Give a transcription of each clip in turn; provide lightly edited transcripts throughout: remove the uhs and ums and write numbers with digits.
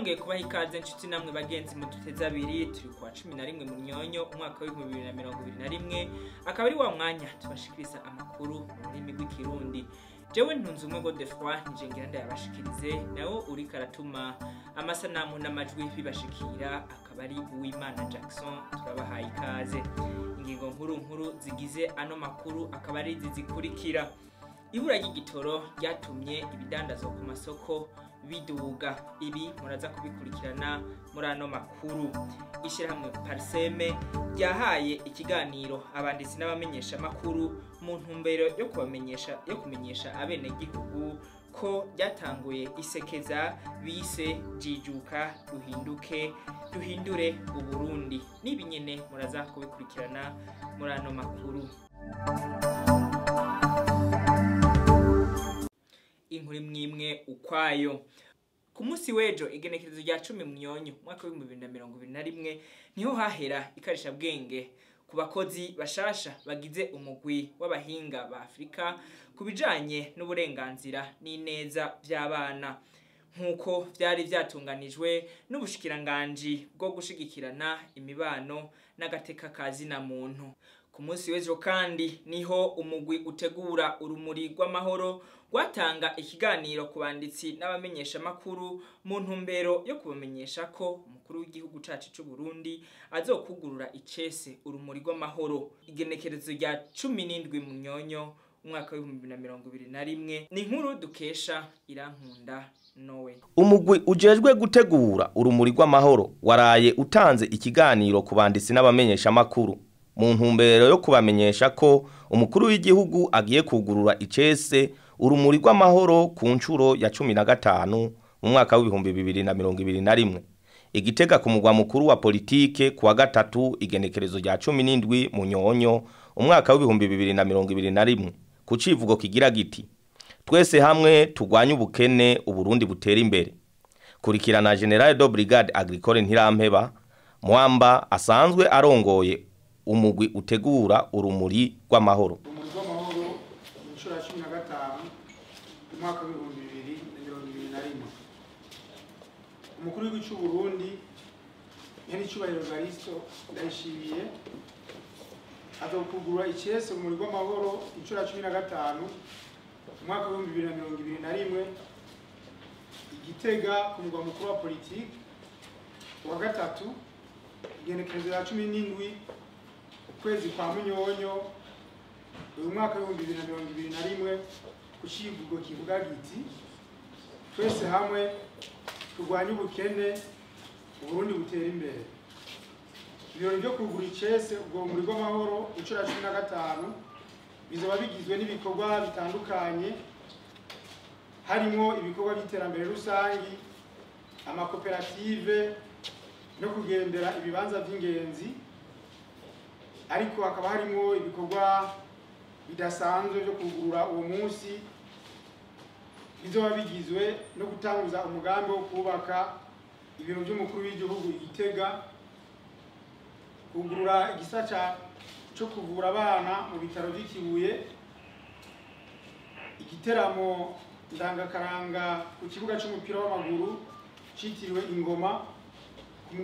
Nongeye kubaha ikaze nshuti namwe bagenzi muduteze abiri. Turi kuwa 11 Munyonyo umwaka w'ibihumbi 2021, akaba ari wa mwanya tubashikiriza amakuru mu rurimi rw'Ikirundi. Jewe ntunze umwe Godefroid nije ngira ndayabashikirize, nawo uri karatuma amasanamu n'amajwi bibashikira akaba ari Uwimana Jackson. Turabahaye ikaze. Ingingo nkuru nkuru zigize ano makuru akaba ari izi zikurikira: ibura ry'igitoro ryatumye ibidandazwa ku masoko biduga, ibi muraza kubikurikirana muri ano makuru. Ishyirahamwe Parseme ryahaye ikiganiro abanditsi n'abamenyesha makuru mu ntumbero yo kubamenyesha yo kumenyesha abenegihugu ko ryatanguye isekeza bise "Jijuka duhinduke, duhindure Uburundi". N'ibi nyene muraza kubikurikirana muri ano makuru. Inkuru imwe ukwayo. Ku munsi w'ejo, igenekerezo rya 10 Munyonyo umwaka wa 2021, niho hahera ikarishabwenge ku bakozi bashasha bagize umugwi w'abahinga ba Afrika ku bijanye n'uburenganzira n'ineza by'abana, nk'uko vyari vyatunganijwe n'ubushikiranganji bwo gushigikirana imibano n'agateka ka zina muntu. Ku munsi w'ejo kandi niho umugwi utegura Urumuri rw'Amahoro rwatanga ikiganiro ku banditsi n'abamenyesha makuru mu ntumbero yo kubamenyesha ko umukuru w'igihugu cacu c'u Burundi azokugurura icese Urumuri rw'Amahoro igenekerezo rya 17 Munyonyo umwaka wa 2021. Ni inkuru dukesha Irankunda Nowe. Umugwi ujejwe gutegura Urumuri rw'Amahoro waraye utanze ikiganiro ku banditsi n'abamenyesha makuru mu ntumbero yo kubamenyesha ko umukuru w'igihugu agiye kugurura icese Urumuri rw'Amahoro ku nshuro ya 15 mu mwaka wa 2021 Igitega, ku mugwa mukuru wa politike, kuwa gatatu igenekerezo rya 17 Munyonyo umwaka wa 2021, ku civugo kigira giti: "Twese hamwe turwanye ubukene, Uburundi butera imbere". Kurikirana Général de Brigade Agricole Ntirampeba Mwamba asanzwe arongoye umugwi utegura Urumuri rw'Amahoro. Urumuri rw'Amahoro mu nshuro ya 15 umwaka wa 2021, umukuru w'igihugu cy'u Burundi Nyenicubahiro Evariste Ndayishimiye azokugurura icese Urumuri rw'Amahoro inshuro ya 15 umwaka wa 2021 Igitega, ku mugwa mukuru wa politiki, wa gatatu igenekerezo ya 17 ukwezi kwa Munyonyo uyu mwaka wa 2021, ku civugo kivuga giti: "Twese hamwe turwanye ubukene, Uburundi butera imbere". Ibirori byo kugura icese ubwo Rumuri rw'Amahoro inshuro ya 15 bizoba bigizwe n'ibikorwa bitandukanye, harimo ibikorwa by'iterambere rusangi, amakoperative no kugendera ibibanza by'ingenzi, ariko hakaba harimo ibikorwa bidasanzwe byo kugurura uwo munsi bizoba bigizwe no gutanguza umugambi wo kubaka ibiro by'umukuru w'igihugu i Gitega, kugurura igisata cyo kuvura abana mu bitaro by'Ikibuye, igiteramo ndangakaranga ku kibuga cy'umupira w'amaguru cyitiriwe Ingoma ku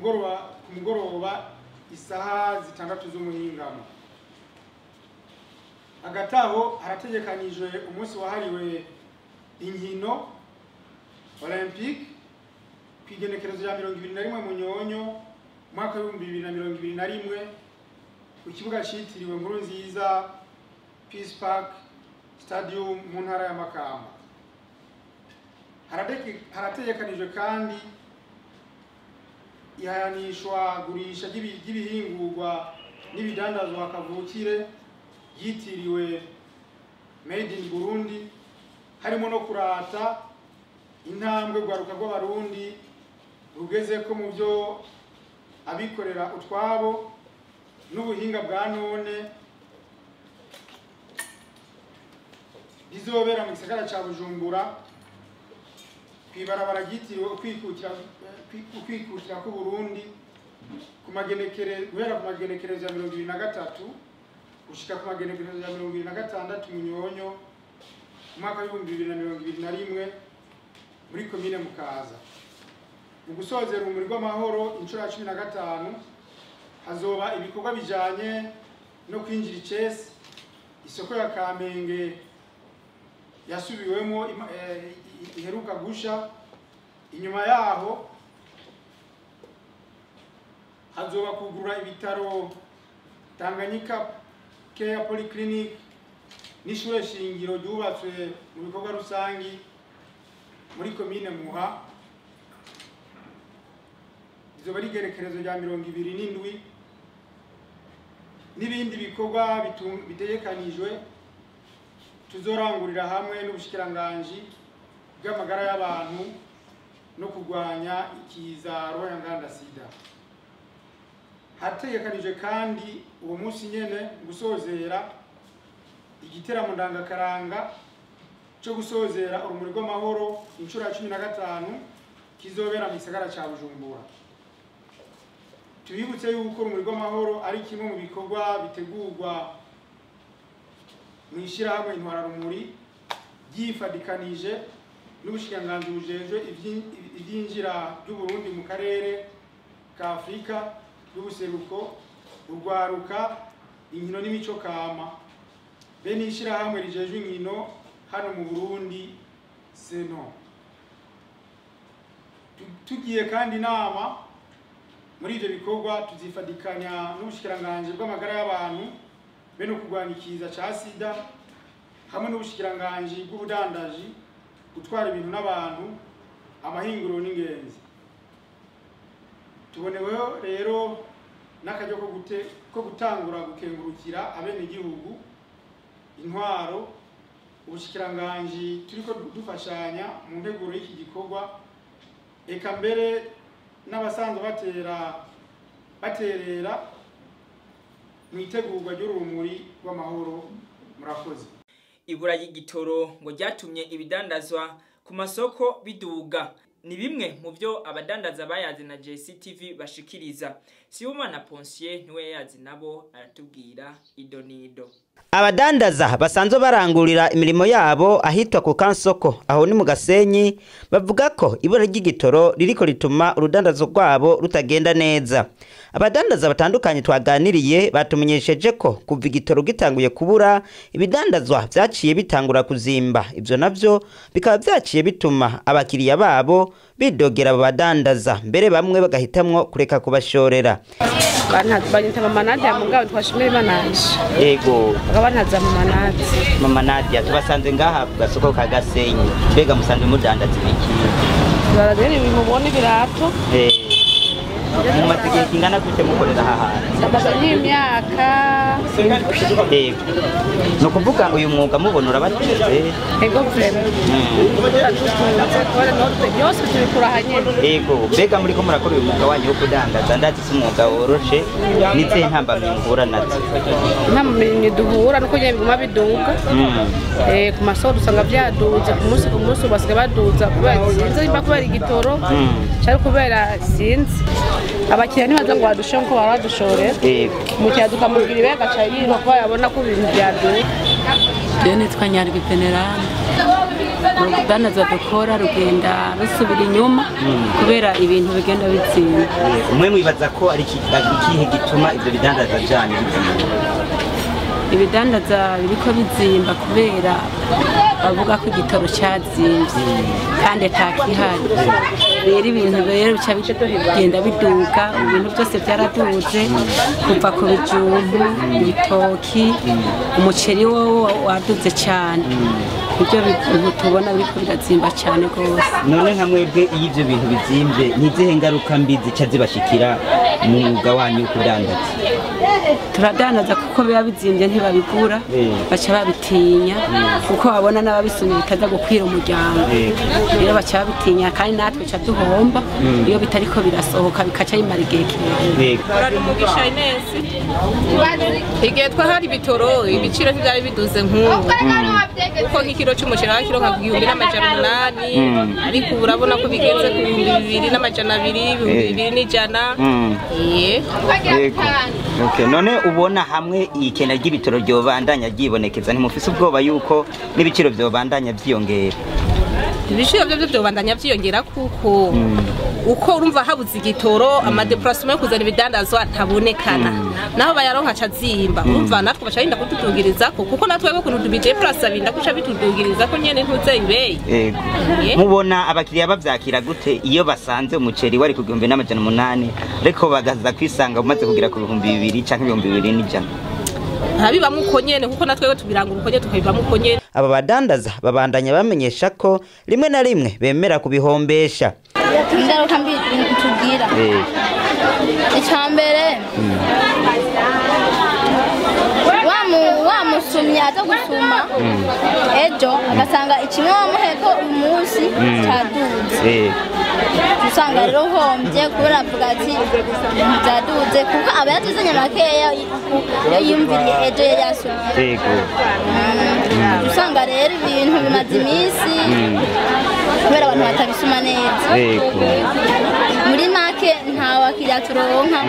mugoroba isaha 6 z'umuhingamo. Hagati aho harategekanijwe umunsi wahariwe inkino olympique ku igenekerezo rya 21 Munyonyo umwaka wa 2021 ku kibuga cyitiriwe Nkurunziza Peace Park Stadium mu ntara ya Makamba. Harategekanijwe kandi ihayanishwa gurisha ry'ibihingurwa n'ibidandazwa kavukire yitiriwe Made in Burundi, harimo no kurata intambwe rwaruka rw'Abarundi rugeze ko mu byo abikorera utwabo n'ubuhinga bwa none, bizobera mu gisagara ca Bujumbura kw'ibarabara ryitiriwe Ukwikukira k'Uburundi guhera ku magenekerezo ya 23 gushika ku magenekerezo ya 26 Munyonyo umwaka wa 2021 muri komine Mukaza. Mu gusozera Urumuri rw'Amahoro inshuro ya 15 hazoba ibikorwa bijanye no kwinjira icese isoko ya Kamenge yasubiwemo iheruka gusha. Inyuma yaho hazoba kugurura ibitaro Tanganyika Care Polyclinic n'ishure shingiro ryubatswe mu bikorwa rusangi muri komine Muha. Izoba ari igerekerezo rya 27 n'ibindi bikorwa bitegekanijwe tuzorangurira hamwe n'ubushikiranganji bw'amagara y'abantu no kurwanya ikiza royanganda sida. Hategekanijwe kandi uwo munsi nyene gusozera igiteramo ndangakaranga cyo gusozera Urumuri rw'Amahoro inshuro ya 15 kizobera mu gisagara ca Bujumbura. Tubibutse yuko Urumuri rw'Amahoro ari kimwe mu bikorwa bitegurwa mu ishyirahamwe Intwararumuri ryifadikanije n'ubushikiranganji bujejwe ivyinjira ry'Uburundi mu karere ka Afrika y'ubuseruko, urwaruka, inkino n'imico kama, be n'ishyirahamwe rijejwe inkino hano mu Burundi Seno. Tugiye kandi inama muri ivyo bikorwa tuzifadikanya n'ubushikiranganji bw'amagara y'abantu be no kurwanya ikiza ca sida hamwe n'ubushikiranganji bw'ubudandaji, gutwara ibintu n'abantu, amahinguriro n'ingenzi. Tuboneweho rero n'akaryo ko gutangura gukengurukira abenegihugu, intwaro, ubushikiranganji turiko dufashanya mu nteguro y'iki gikorwa, eka mbere n'abasanzwe baterera mu itegurwa ry'Urumuri rw'Amahoro. Murakoze. Ibura y'igitoro ngo ryatumye ibidandazwa ku masoko biduga ni bimwe mu byo abadandaza bayazi na JCTV bashikiriza. Sibomana Ponsier niwe yazi nabo aratubwira idonido. Abadandaza basanzwe barangurira imirimo yabo ahitwa ku Kansoko aho ni mu Gasenyi bavuga ko ibura ry'igitoro ririko rituma urudandazo rwabo rutagenda neza. Abadandaza batandukanye twaganiriye batumenyesheje ko kuva igitoro gitanguye kubura ibidandazwa vyaciye bitangura kuzimba, ivyo navyo bikaba vyaciye bituma abakiriya babo bidogera abo badandaza, mbere bamwe bagahitamwo kureka kubashorera. Banyita Mama Nadia mugabo twashimira Imana. Yego, bakabantaza Mama Nadia. Mama Nadia tubasanze ngaha ku gasoko ka Gasenyi, mbega musanze mudandaza ibiki? Barazera ibintu mubona ibirato. Mumaze igihe kingana gute mukorera aha hantu? Ndamaze nk'imyaka. Yego, ni ukuvuga uyu mwuga mubona urabatunze? Ego vraiment. Byose tubikura aha nyene. Yego, mbega muriko murakora uyu mwuga wanyu wo kudandaza, ndazi si umwuga woroshe, nizihe ntambamyi muhura nazo? Intambamyi duhura nuko nyene biguma biduga. Ku masoko dusanga vyaduze ku munsi ku munsi, basigaye baduza kubera sinzi nimba kubera igitoro canke kubera sinzi. Abakiriya ntibaza ngo badushe nkuko bahora badushorera. Umukiriya tukamubwira ibe agaca yiruka kuba yabona ko ibintu vyaduze. Jewe nitwa Nyarwi Veneranda. Urudanaza dukora rugenda rusubira inyuma kubera ibintu bigenda bizimba. Umwe mwibaza ko ari ikihe gituma ivyo bidandaza vyanyu bizimba? Ibidandaza biriko bizimba kubera bavuga ko igitoro cazimvye kandi atakihari. Rero ibintu rero bica bigenda biduga, ibintu byose byaraduze kuva ku bijumbu, ibitoki, umuceri wo waduze cyane. Ibyo bintu tubona biriko birazimba cyane rwose. None nka mwebwe iyo ivyo bintu bizimvye nizihe ngaruka mbi zica zibashikira mu mwuga wanyu wo kudandaza? Turadandaza kuko biba bizimvye ntibabigura, baca babitinya kuko babona n'ababisumye bitaza gukwira umuryango. Rero baca babitinya kandi natwe ca duhomba iyo bitariko birasohoka bikaca bimara igihe kirekire. Umugisha Ines. Igihe twahari ibitoro ibiciro ntivyari biduze nk'ubu, kuko nk'ikiro c'umuceri aho kiro nka 1800, ariko ubu urabona ko bigeze ku 2200, 2100. Okay, none ubona hamwe ikena ry'ibitoro ryobandanya ryibonekeza, ntimufise ubwoba yuko n'ibiciro vyobandanya vyiyongera? Ibiciro byo byobandanya byiyongera kuko uko urumva habuze igitoro amadeplacement yo kuzana ibidandazwa ntabonekana naho bayaronka cazimba urumva natwe bacarinda kututugiriza kuko natwe kuntu tubije plus abinda kuca bitudugiriza ko nyene ntuze ibeye. Yego. Mubona abakiriya bavyakira gute iyo basanze umuceri wari ku 1800 ariko bagaza kwisanga umaze kugira ku 2000 canke 2100? Habibamwe uko nyene kuko natwe tubirangura uko nyene tukabivamo uko nyene. Aba badandaza babandanya bamenyesha ko rimwe na rimwe bemera kubihombesha. Ingaruka mbi tugira icya mbere wa musumyi aza gusuma ejo agasanga ikimwe wamuheko umunsi cyaduze, usanga rero uhombye kubera avuga ati byaduze kuko aba yatuzanye makeya iyo yiyumviriye ejo yari yasumye. Usanga rero ibintu bimaze iminsi kubera abantu batabisuma neza. Muri make nta bakiriya turonka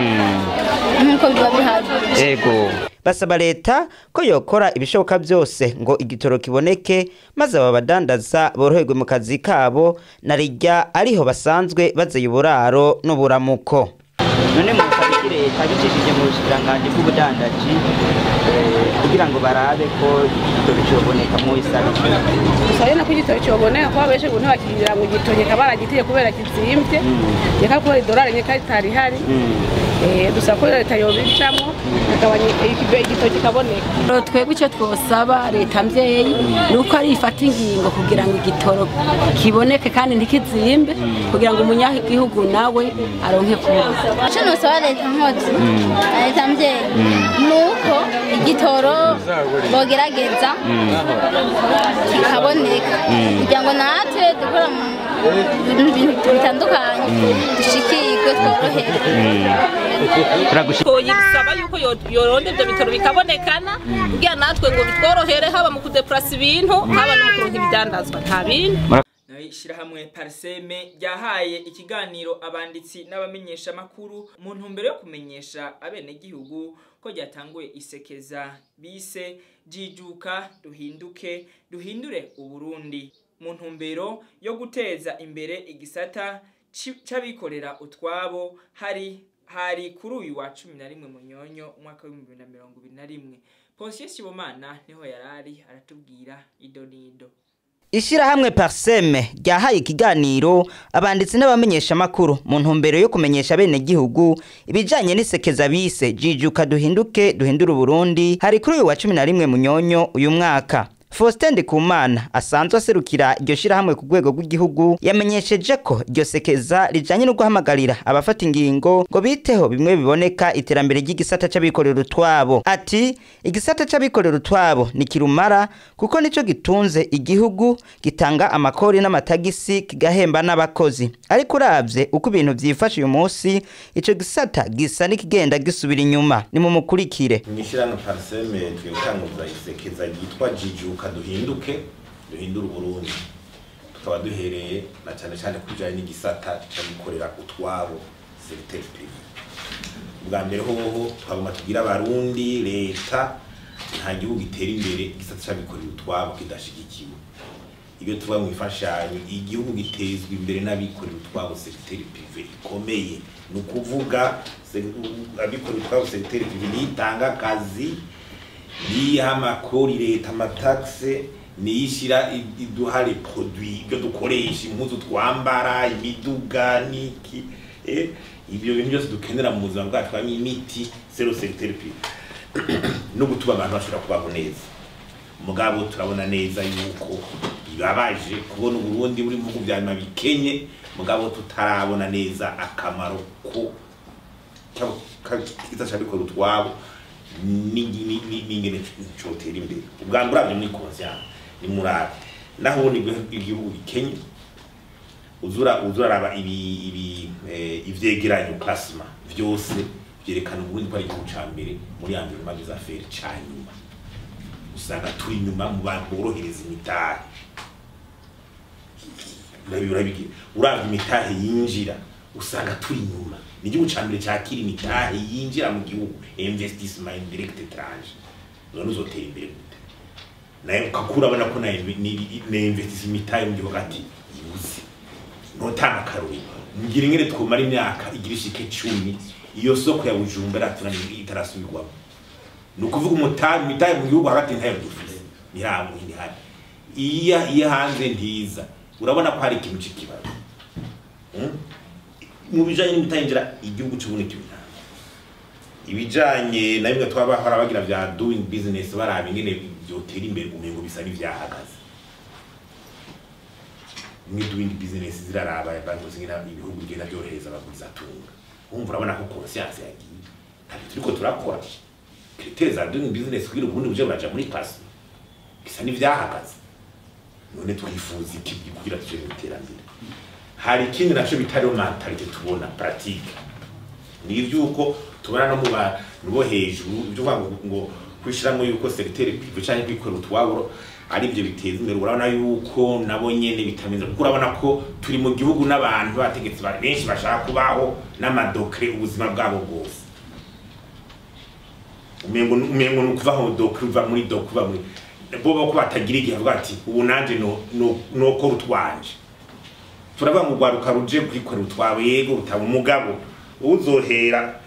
nkuko biba bihari. Yego. Basaba leta ko yokora ibishoboka byose ngo igitoro kiboneke maze aba badandaza boroherwe mu kazi kabo na rijya ariho basanzwe bazeye uburaro n'uburamuko. None musaba leta bicishije mu bushikiranganji bw'ubudandaji kugira ngo barabe ko igitoro cyoboneka mu isabi. Gusa rero ko igitoro cyoboneka kuba benshi ngo ntibakirira ngo igitoro nyeka baragitiye kubera kizimvye nyeka kubera idolari nyeka itari hari. Dusa ko leta yobicamo akabanye igitoro kikaboneka. Twebwe icyo twosaba leta mvyeyi nuko ari ifata ingingo kugira ngo igitoro kiboneke kandi ntikizimbe kugira ngo umunyagihugu nawe aronke kuba. Icyo nosaba leta nkozi leta mvyeyi nuko igitoro bogerageza kikaboneka kugira ngo natwe dukora mu bintu bitandukanye dushikirwe tworoherwe. Bisaba yuko yoronde ibyo bitoro bikabonekana kugira natwe ngo bitworohere haba mu kudeplasa ibintu haba no mu kuronka ibidandazwa nta bintu. Ishirahamwe Parseme ryahaye ikiganiro abanditsi n'abamenyesha makuru mu ntumbero yo kumenyesha abenegihugu ko ryatanguye isekeza bise jijuka duhinduke duhindure Uburundi mu ntumbero yo guteza imbere igisata c'abikorera utwabo hari kuri uyu wa 11 Munyonyo umwaka wa 2021. Ponsier Sibomana niho yarari aratubwira idonido. Ishirahamwe Parseme ryahaye ikiganiro abanditsi n'abamenyesha makuru mu ntumbero yo kumenyesha bene gihugu ibijanye n'isekeza bise jijuka duhinduke duhindure Uburundi hari kuri uyu wa 11 Munyonyo uyu mwaka. Faustin Ndikumana asanzwe aserukira iryo shirahamwe ku rwego rw'igihugu yamenyesheje ko iryo sekeza rijanye no guhamagarira abafata ingingo ngo biteho bimwe biboneka iterambere ry'igisata c'abikorera utwabo. Ati igisata c'abikorera utwabo ni kirumara kuko nico gitunze igihugu, gitanga amakori n'amatagisi, kigahemba n'abakozi. Ariko uravye uko ibintu vyifashe uyu munsi ico gisata gisa n'ikigenda gisubira inyuma. Ni mu mukurikire. Mw'ishirahamwe Parseme twitanguza isekeza ryitwa jijuka duhinduke duhindure Uburundi, tukaba duhereye na cyane cyane kujanye n'igisata c'abikorera utwabo secteur privé. Ubwa mbere hoho twagomba tugira abarundi leta nta gihugu gitera imbere igisata c'abikorera utwabo kidashigikiwe. Ibyo tuvuga mu ifashanyo, igihugu gitezwa imbere n'abikorera utwabo secteur privé ikomeye. Ni ukuvuga abikorera utwabo secteur privé nitanga akazi, niha amakori leta amataxe, niyishira iduha les produits ibyo dukoresha, impuzu twambara, imiduga niki, ibyo bintu byose dukenera mu buzima bwacu harimo imiti, zero secteur privé. No gutuma abantu bashobora kubaho neza. Mugabo turabona neza yuko bibabaje kubona Uburundi buri mu bihugu vya nyuma bikenye, mugabo tutarabona neza akamaro ko kitashobora utwabo n'ingene cotera imbere. Ubwa mbere uravye muri conscience ni murabe naho ubundi igihugu gikenye uzura araba ibi ivyegeranyo classement vyose vyerekana Uburundi ko ari igihugu ca mbere muri environnement des affaires ca nyuma. Usanga turi inyuma mu bantu borohereza imitahe. Uravye imitahe yinjira usanga turi inyuma. Ni igihugu ca mbere cakira imitahe yinjira mu gihugu, investissement indirect étranger. None uzotera imbere gute? Naye ukakura abona ko na investissement imitahe mu gihugu ati kibuze. Notanga karori ngira ingene twumara imyaka igira ishike 10 iyo soko ya Bujumbura tunani itarasubirwamo. Nukuvuga umutayi mitayi mu gihugu hagati ntayo dufise ntiramwe ntihari iya hanze ntiza. Urabona ko hari ikintu c'ikibazo mu bijanye n'imutayinjira igihugu c'ubuntu ibijanye na bimwe twabahora bagira vya doing business baraba ingene byotera imbere umengo bisa n'ivyahagaze. Ni doing business ziraraba bantu zingina ibihugu bigenda byorohereza abaguzi atunga. Umva urabona ko conscience yagiye kandi turiko turakora critères za doing business kugira ubundi buje buraja muri pass bisa n'ivyahagaze. None twifuza iki kugira tuje mu iterambere? Hari ikindi naco bitari mentalite tubona pratique ni ivyuko tubona no mu bantu bo hejuru ibyo ngo kwishiramwe yuko secteur privé canke kwikorera utwabo ari byo biteza imbere. Urabona yuko nabo nyene bitameze kuko urabona ko turi mu gihugu n'abantu bategetsi benshi bashaka kubaho n'amadokre ubuzima bwabo bwose. Umengo nukuva aho dokre uva muri dokre uva muri bo ko batagira igihe avuga ati ubu nanje no kora utwanje. Turavuga ngo rwaruka ruje kwikorera utwawe yego utaba umugabo uzohera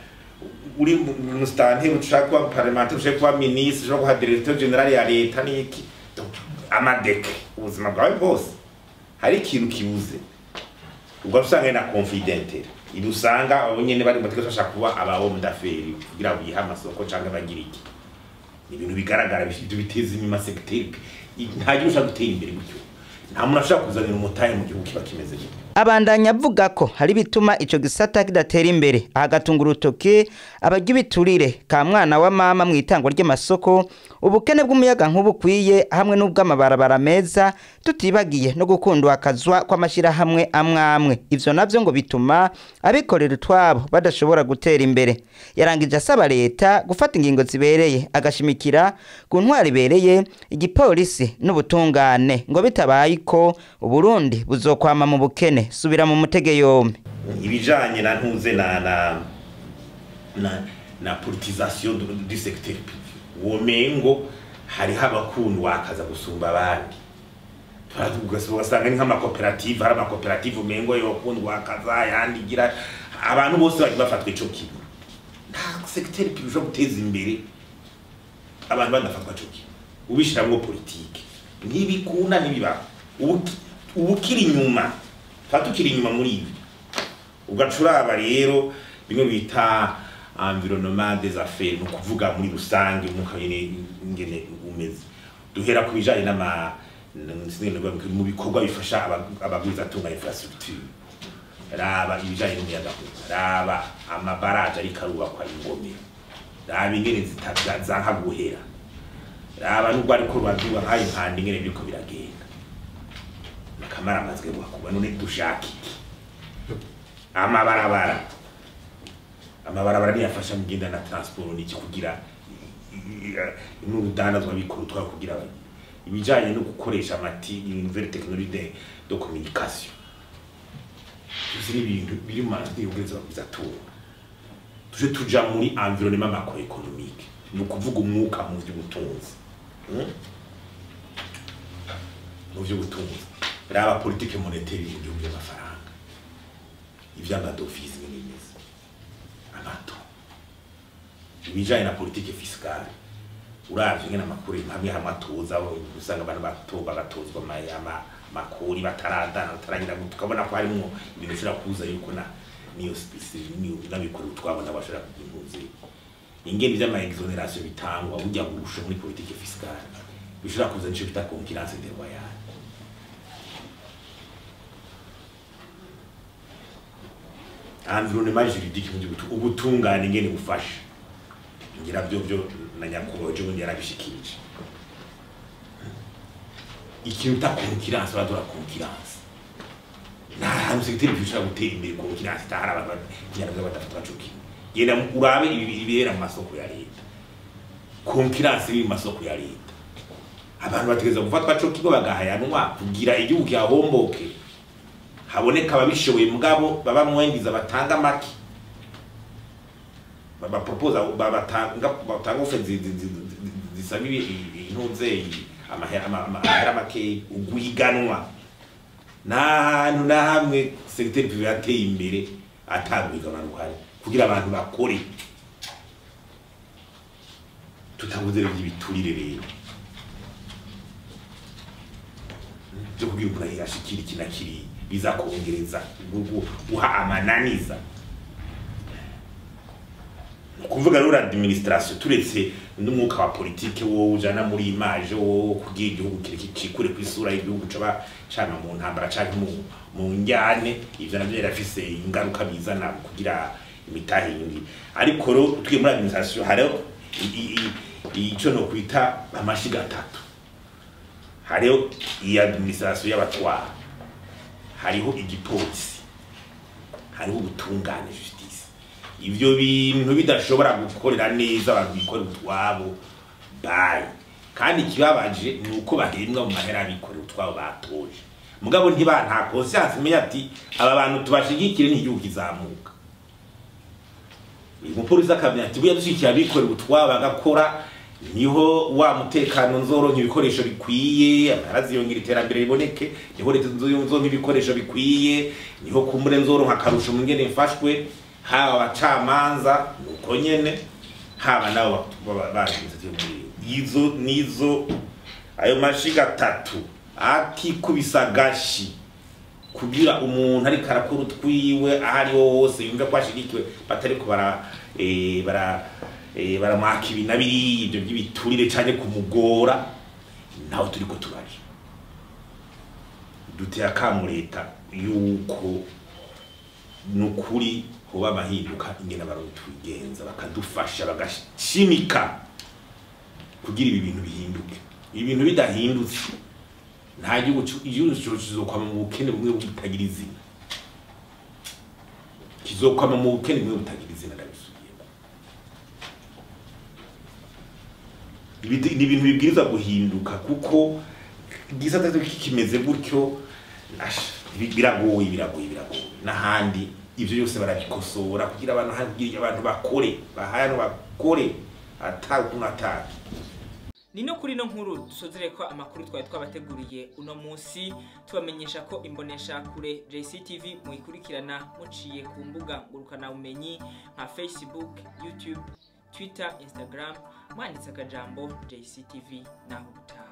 uri mustanteri ushaka kuba parlementaire ushaka kuba ministre ushaka kuba directeur general ya leta niki amadeke ubuzima bwawe bwose. Hari ikintu kibuze ubwo usanga na confidentiel idusanga abo nyene bari mu bashaka kuba aba homme d'affaires kugira biha amasoko canke bagira iki. Ni ibintu bigaragara ibyo biteza inyuma secteur nta gihe ushaka gutera imbere gutyo. Nta muntu ashaka kuzanira umutahe mu gihugu kiba kimeze gutyo. Abandanya avuga ko hari bituma ico gisata kidatera imbere agatunga urutoke abarya ibiturire ka mwana wa mama mu itangwa ry'amasoko, ubukene bw'umuyaga nk'ubukwiye hamwe n'ubw'amabarabara meza, tutibagiye no gukundwa akazwa kw'amashira hamwe amwamwe. Ivyo navyo ngo bituma abikorera utwabo badashobora gutera imbere. Yarangije asaba leta gufata ingingo zibereye agashimikira ku ntwari ibereye igipolisi n'ubutungane ngo bitabaye ko Uburundi buzokwama mu bukene. Subira mu mutege yombi. Ibijanye na ntuze na politisation du secteur privé womengo hari habakuntu wakaza gusumba abandi. Tugasanga ni nk'amakoperative, hari amakoperative umengo yokundwa wakaza yandi gira abantu bose bagiye bafatwa ico kimwe. Nta secteur privé ushobora guteza imbere abantu badafatwa ico kimwe. Ubishiramwo politique ntibikunda ntibibaho. Ubukiri inyuma fatukiri inyuma muri ibi ugacuraba rero bimwe bita environnement des affaires no kuvuga muri rusange umuka ingene umeze. Duhera ku bijanye n'ama mu bikorwa bifasha abagwiza tunga infrastructure, raba ibijanye n'umuyaga, raba amabaraje ariko arubakwa ingomero, raba ingene zitazanka guhera, raba n'ubwo ariko rwaduga nkayo impande ingene biriko biragenda. Kamara amazwe bwakuba none dushaka iki? Amabarabara niyafasha mugenda na transport niki kugira n'urudandazwa bikuru twa kugira ibijanye no gukoresha amati nouvelle technologie de communication. Byose ni ibintu biri mu manzi y'ubwiza bwizatunga. Tuje tuja muri environnement macroéconomique ni ukuvuga umwuka mu by'ubutunzi. Mu by'ubutunzi raba politique monétaire mu gihugu y'amafaranga ivy'amadovise n'imeze amato ibijanye na politique fiscale uravye ngena makuru hamwe hamwe atoza usanga abantu batoba batozwa amakuru bataradana batarangira tukabona ko harimo ibintu bishobora kuza yuko na niyo spécifique niyo nabikora utwabona bashobora kugira ingene vy'ama exonération bitangwa ujya gurusha muri politique fiscale bishobora kuza nico bita concurrence déloyale. Environnement juridique mu gihugu ubutungane ingene bufasha ngira byo byo na nyakubahwa je bundi yarabishikirije ikintu ta concurrence badora concurrence nta hantu secteur bishobora gutera imbere concurrence itahari abantu kugira badafatwa cuki genda urabe ibibera mu masoko ya leta concurrence iri mu masoko ya leta abantu bategeza gufatwa cuki bo bagahayanwa kugira igihugu cyahomboke haboneka ababishoboye mugabo baba mwendiza batanga maki baba proposa batanga offre zisaba intuze amahera make uguhiganwa Nta hantu na hamwe secteur privé yateye imbere atagwiganwa ruhari kugira abantu bakore. Tutavuze rero ibiturire rero byo kugira umuntu yashikira iki na kiri biza kongereza guha amananiza. Kuvuga rero administration turetse n'umwuka wa politique wo ujana muri image wo kugira igihugu kirikikure kwisura igihugu caba cana mu ntambara canke mu njyane, ivyo navyo yarafise ingaruka bizana kugira imitahe yindi. Ariko rero tugiye muri administration hariho ico no kwita amashiga atatu. Hariho iyi administration y'abatwara, hariho igipolisi, hariho ubutungane justice. Ivyo bintu bidashobora gukorera neza abantu bikora utwabo bayi. Kandi kibabaje ni uko bahembwa mu mahera bikorera utwabo batoje, mugabo ntiba nta conscience imenya ati aba bantu tubashigikire n'igihugu kizamuka. Umupolisi akamenya ati buya dushikiye abikorera utwabo bagakora niho wa mutekano nzoronka ibikoresho bikwiye, amarazi yongera iterambere riboneke, niho leta nzoronka ibikoresho bikwiye, niho kumure nzoronka akarusho mu ngene mfashwe, haba abacamanza nuko nyene, haba nabo bagize muri izo nizo ayo mashiga atatu atikubisagashi kugira umuntu ariko arakora utwiwe ahari hose yumve ko ashigikiwe, batariko bara baramwaka ibi na biriya ibyo by'ibiturire canke kumugora, naho turiko turaje duteye akamo leta yuko nukuri hoba amahinduka ingene abarundi tubigenza, bakadufasha bagashimika kugira ibi bintu bihinduke. Ibi bintu bidahindutse nta gihugu kizokwama mu bukene bumwe butagira izina, kizokwama mu bukene bumwe butagira izina. Ndabisubiyemo, ni ibintu bibwirizwa guhinduka kuko igisata kimeze gutyo biragoye biragoye biragoye. N'ahandi ivyo byose barabikosora kugira abantu kugira abantu bakore bahayano bakore atakuntu ataki. Ni no kuri no nkuru dusozere ko amakuru twari twabateguriye uno munsi, tubamenyesha ko imbonesha kure JCTV muyikurikirana muciye ku mbuga ngurukana bumenyi nka Facebook, YouTube, Twitter, Instagram, mwanditse akajambo JCTV. Naho ubutaha.